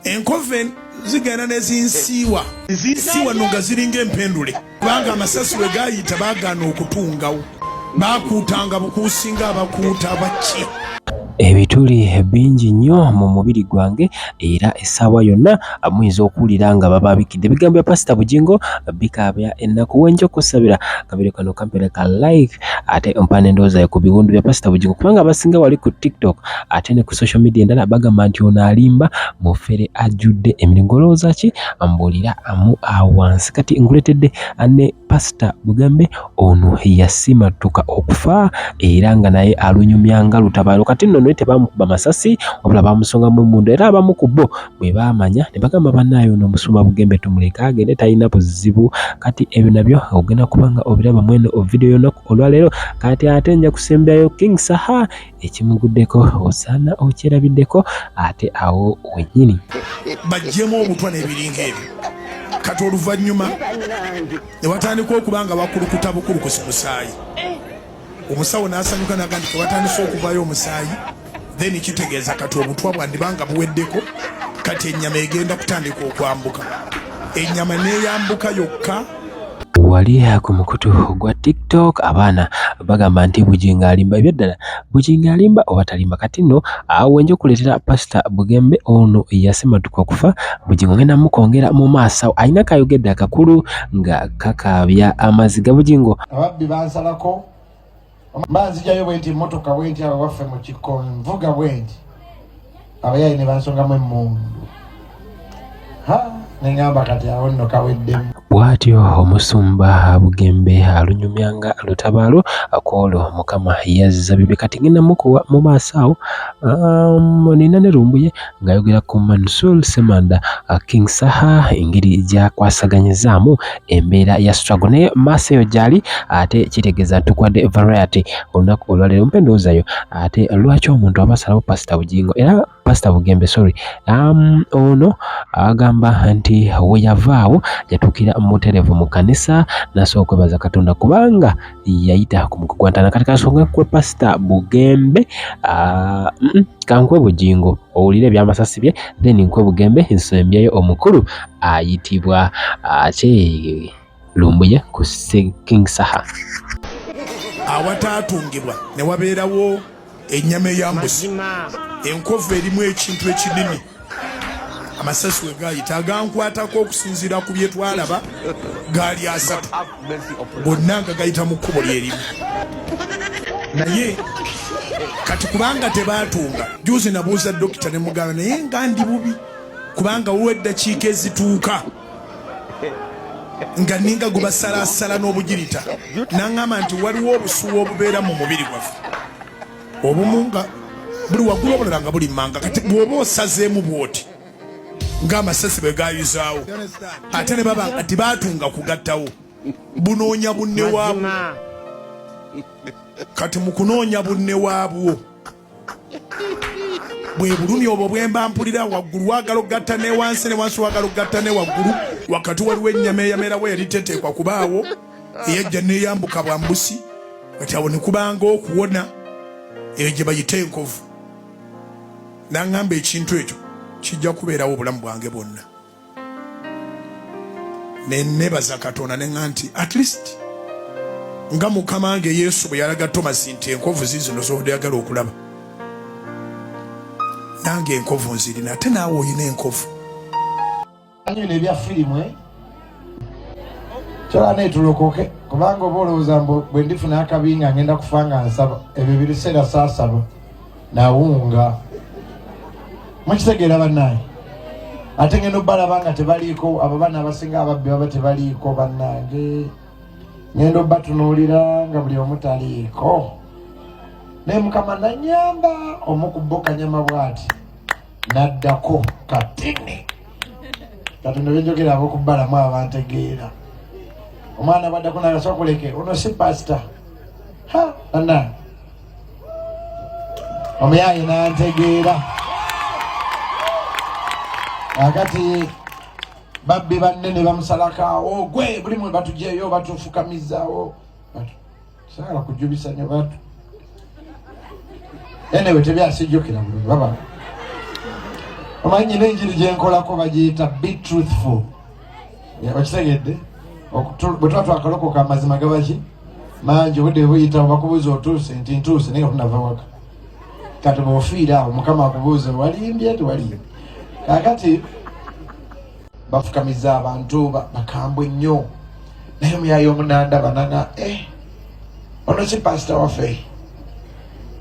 Enkovu zigenda nezinsiiwa zinsiiwa no nga ziringa empendule, kubanga amasasi we gayita bagaana okutungawo, bakuutanga bukuusi nga abakuuta baki. Ebituli bingi nnyo mu mubiri gwange era essaawa yonna muyinza okuwulira nga bababikidde. Ebigambo bya Pasita Bugingo bikaabya ennaku. Wenja okusabira kabiri kano kampere ka like ate ompa n'endowooza yo ku biwundu bya Pasita Bugingo, kubanga abasinga wali ku TikTok ate ne ku social media endala bagamba nti ono alimba, mufere, ajjudde emirimu. Olowooza ki? Mbuulira amu awo wansi. Kati nkuleetedde ne Pasita Bugembe, ono yasimattuka okufa era nga naye alunyumya nga lutabaalo. Kati nno naye tebamukuba masasi wabula bamusongamu emmundu, era abamu ku bo bwe baamanya ne bagamba, bannaaye ono omusumba Bugembe tumuleke agende, talina buzibu. Kati ebyo nabyo ogenda kuba nga obiraba mu eno vidiyo y'olunaku olwaleero. Kati ate nja kusembyayo King Saha, ekimuguddeko osaana okyerabiddeko ate awo wennyini. Baggyemu obutwa n'ebiringa ebyo. Kati oluvannyuma ne watandika okuba nga bakulukuta bukulukusi musaayi. Omusawo n'asanyuka naga nti kewatandise okuvaayo omusaayi, then kitegeeza kati obutwa bwandibanga buweddeko, kati ennyama egenda kutandika okwambuka. Ennyama neeyambuka yokka. Wali ku mukutu gwa TikTok abaana bagamba nti Bugingo alimba. Ebyaddala Bugingo alimba oba talimba? Kati nno awo wenja okuleetera Pasita Bugembe, ono yasimatuka okufa. Bugingo ngenda mukwongera mu maaso awo, alina kayogedde akakulu nga kakaabya amaziga. Bugingo. Ababbi bansalako, mba nzijayo bwenti emmotoka bwenti abo waffe mu kikko, nvuga bwenti, abayayi ne bansongamu emmundu, neŋŋamba kati awo nno kaweddemu. Bw'atyo omusumba Bugembe alunyumya nga lutabaalo kwolwo Mukama yazza bibi. Kati ngenda mukuwa mu maaso awo. Nina ne Lumbuye ng'ayogera ku Mansoor Semanda, King Saha, engeri gy'akwasaganyizaamu embeera ya struggle, naye maaso eyo gy'ali ate kitegeeza ntukwadde variety olunaku olwaleero. Mpa endowooza yo ate lwaki omuntu aba asalawo Pasita Bugingo era Pasita Bugembe, sorry, ono agamba nti we yavaawo yatuukira mutereevu mu kkanisa n'asobola okwebaza Katonda kubanga yayita ku mugo gwa ntaana. Kati kasonga kwe Pasita Bugembe, kankwe Bugingo owulire ebyamasasi bye, then nkwe Bugembe nsembyeyo omukulu ayitibwa ate Lumbuye ku King Saha. Awataatungibwa ne wabeerawo ennyama eyambusi, enkovu erimu ekintu ekinene. Amasasi we gayita agankwatako, okusinziira ku bye twalaba, gaali 3, gonna nga gayita mu kkubo lyerimu. Naye kati kubanga tebatunga, juzi nabuuza dokita ne mugamba, naye nga ndi bubi kubanga wuwa eddakiika ezituuka nga ninga gubasalasala n'obugirita. Naŋŋamba nti waliwo obusuwa obubeera mu mubiri gwaffe, obumu nga buli waggulu, obulala nga buli mmanga. Kati bw'oba osazeemu bw'oti ng'amasasi bwe gayuzaawo, ate ne baba nga tibaatunga kugattawo, bunoonya bunne waabwo. Kati mu kunoonya bunne waabwo bwe bulumi obwo bwemba mpulira. Waggulu waagala okugatta ne wansi, ne wansi waagala okugatta ne waggulu. Wakati waliwo ennyama eyamerawo yali teteekwa kubaawo, eyajja neyambuka bwambusi. Kati awo ne kubanga okuwona, eyo gye bayita enkovu. Naŋŋamba ekintu ekyo kijja kubeerawo obulamu bwange bwonna. Nenebaza Katonda neŋŋa nti at least nga Mukama nge Yesu bwe yalaga Tomasi nti enkovu zizino z'oyagala okulaba, nange enkovu nzirina, ate naawe oyina enkovu. Bino ebya firimu, eh? Kyola netulokoke, kubanga oba olowooza mbu bwe ndifuna akabi nga ngenda kufa nga nsaba. Ebyo biriseera saasaba nawunga. Mukitegeera bannange? Ate ngenda obalaba nga tebaliiko. Abo baana abasinga ababbi baba tebaliiko. Bannange, ngenda obatunuulira nga buli omu taliiko, naye Mukama nanyamba, omu ku bo kanyama bwati naddako katini. Katonda byenjogera abokubalamu abantegeera. Omwana bwaddako nagasokuleke, ono si pasita. Ha, bannange, omuyaye nantegeera. Akati babbi banne ne bamusalako awo gwe buli mwe batujeyo batufukamizaawo, saagala kujubisa nyo batu. Anyway, tebyasijjukira bulungi. Baba Omanyi n'enjiri gye nkolako bagiyita be truthful. Okitegedde? Bwe tuba twakalokoka amazima gaba ki? Mangi. Obudde bwe buyita bakubuuza otuuse nti ntuuse naye nga tunava waka. Kati bw'ofiira awo Mukama akubuuze walimbye tewalimbye. Kaakati bafukamiza abantu bakambwe nnyo, naye omuyayi omunandaba nanga ono si pasita waffe.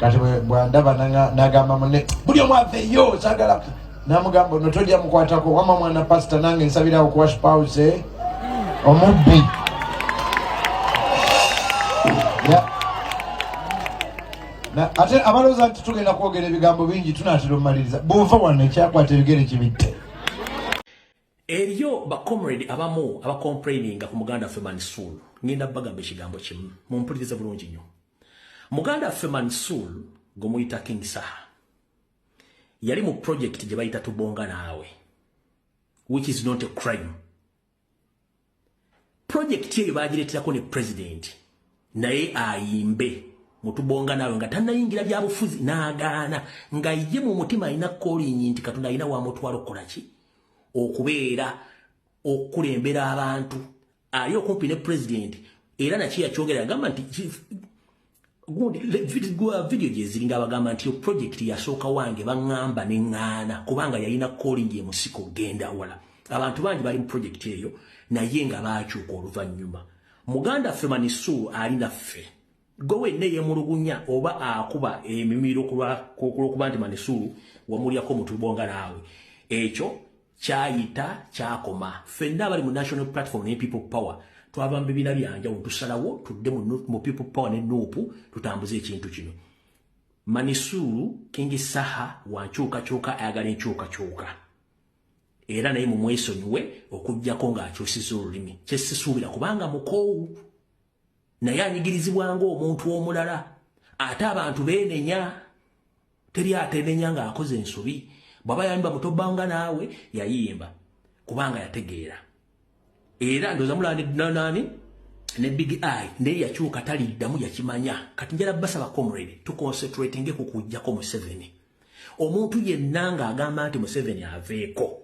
Kati bwandaba nagamba munne buli omu aveeyo saagala, namugamba ono tojja mukwatako, wama mwana pasita nange nsabirawo kuwa spouse omubbi. Ate abalowooza nti tugenda kwogera ebigambo bingi tunaatera omumaliriza. Bw'ova wano ekyakwata ebigere kibitte. Eriyo ba comrade abamu abacomplaininga ku muganda waffe Mansour. Ngenda bagamba ekigambo kimu, mumpulirize bulungi nnyo. Muganda waffe Mansour gwe muyita King Saha yali mu project gye bayita Tubonga Naawe, which is not a crime. Project eyo bagireeterako ne president naye ayimbe mutubonga naawe nga tannayingira byabufuzi, n'agaana nga ye mu mutima alina calling nti Katonda alina wamutwala okukola ki, okubeera okukulembera abantu, ali okumpi ne president. Era naki yakyogera, yagamba nti gundi video gye ziringa bagamba nti project yasooka wange baŋŋamba ne ŋŋaana kubanga yalina calling emusika ogenda wala. Abantu bangi bali mu project eyo naye nga baakyuka oluvannyuma. Muganda ffe Mansour ali naffe. Gwe wenna eyemulugunya oba akuba emimiro kulwokuba nti Mansour wamulyako mutubonga naawe, ekyo kyayita kyakoma. Ffenna abali mu National Platform ne People Power twava mu bibiina byanjawulo, tusalawo tudde mu People Power ne NUP tutambuze ekintu kino. Mansour King Saha wankyukakyuka, ayagala enkyukakyuka, era naye mumwesonyiwe okuggyako ng'akyusiza olulimi, kyesisuubira kubanga mukoowu, naye anyigirizibwa ng'omuntu omulala. Ate abantu beenenya, teri atenenya ng'akoze ensobi. Bw'aba yayimba mutobanga naawe yayimba kubanga yategeera. Era ndowooza mulaba nani ne Big Eye naye yakyuka, taliddamu, yakimanya. Kati njala basaba comrade tuconcentratinge ku kuggyako Museveni. Omuntu yenna ng'agamba nti Museveni aveeko,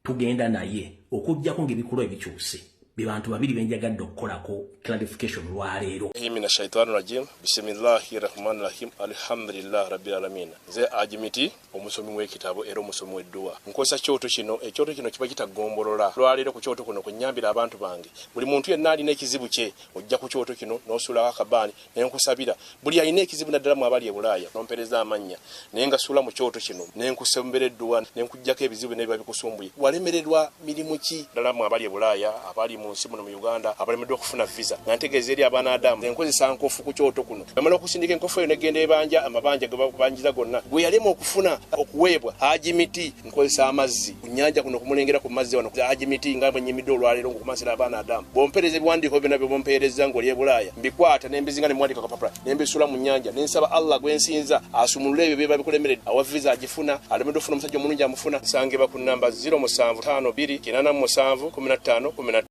tugenda naye okuggyako ng'ebikolwa ebikyuse. Be bantu babiri benjagadde okukolako clarification lwaleero. Mina shaitani rajim, bisimillahi rahmani rahim, alhamdulillah rabbil alamin. Nze Ajimiti, omusomi w'ekitabo era omusomi w'edduwa. Nkozesa kyoto kino. Ekyoto kino kiba kitagombolola. Lwaleero ku kyoto kuno kwenyambira abantu bange. Buli muntu yenna alina ekizibu kye ojja ku kyoto kino n'osuulako akabaani nenkusabira. Buli alina ekizibu, naddala mu abali e Bulaaya, nompereza amannya naye nga suula mu kyoto kino nenkusembera edduwa nenkuggyako ebizibu nebiba bikusumbuye. Walemererwa mirimu ki? Ddala mu abali e Bulaaya, abali mu nsi muno mu Uganda, abalemeddwa okufuna visa, nga ntegeeza eri abaana adamu, enkozesa nkofu ku kyoto kuno. Bamala okusindika enkofu eyo negenda ebanja amabanja ge bakubanjiza gonna. Gwe yalema okufuna okuweebwa Hajimiti, nkozesa amazzi ku nnyanja kuno, kumulengera ku mazzi wano. Hajimiti nga bwe nyimidde olwaleero ng'okumansira abaana adamu, bw'ompeereza ebiwandiiko byonna byebompeereza ng'oli e Bulaaya, mbikwata nembizinga nemuwandiika kapapula nembisuula mu nnyanja, nensaba Allah gwensinza asumulule ebyo byeba bikulemeredde. Awa visa agifuna, alemedde okufuna omusajja omulungi amufuna. Nsangibwa ku namba 0752 87 15 15.